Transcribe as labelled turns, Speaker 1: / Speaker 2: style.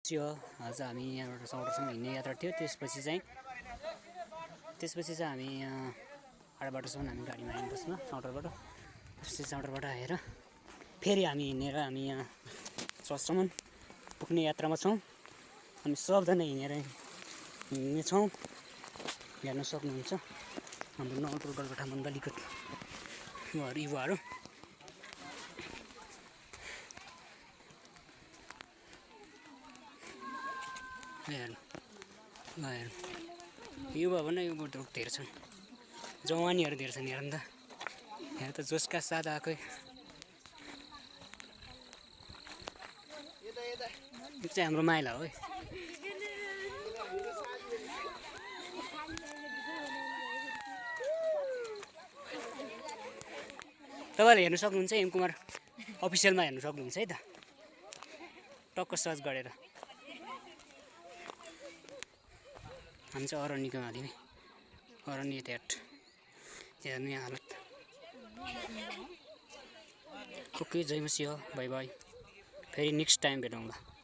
Speaker 1: थियो आज हामी यहाँबाट सौरासम्म हिँड्ने यात्रा थियो। त्यसपछि चाहिँ हामी आधा बाटोसम्म हामी गाडीमा आयौँ बसमा साउटरबाट। त्यसपछि साउटरबाट आएर फेरि हामी हिँडेर हामी यहाँ चर्चसम्म पुग्ने यात्रामा छौँ। हामी सबजना हिँडेर हिँड्नेछौँ। हेर्न सक्नुहुन्छ हाम्रो नौटोल गलगठा मण्डलीको युवाहरू। युवा भन्दा युवा धेरै छन्, जवानीहरू धेरै छन्। हेर नि त, यहाँ त जोसका साथ आएको। यो चाहिँ हाम्रो माइला हो है। तपाईँले हेर्नु सक्नुहुन्छ एम कुमार अफिसियलमा हेर्नु सक्नुहुन्छ है त, टक्क सर्च गरेर। हामी चाहिँ अरण्यको माथि है, अरण्य ट्याट हेर्नु यहाँ हालत। Okay, Jai Masih, bye bye. फेरि नेक्स्ट टाइम भेटौँला।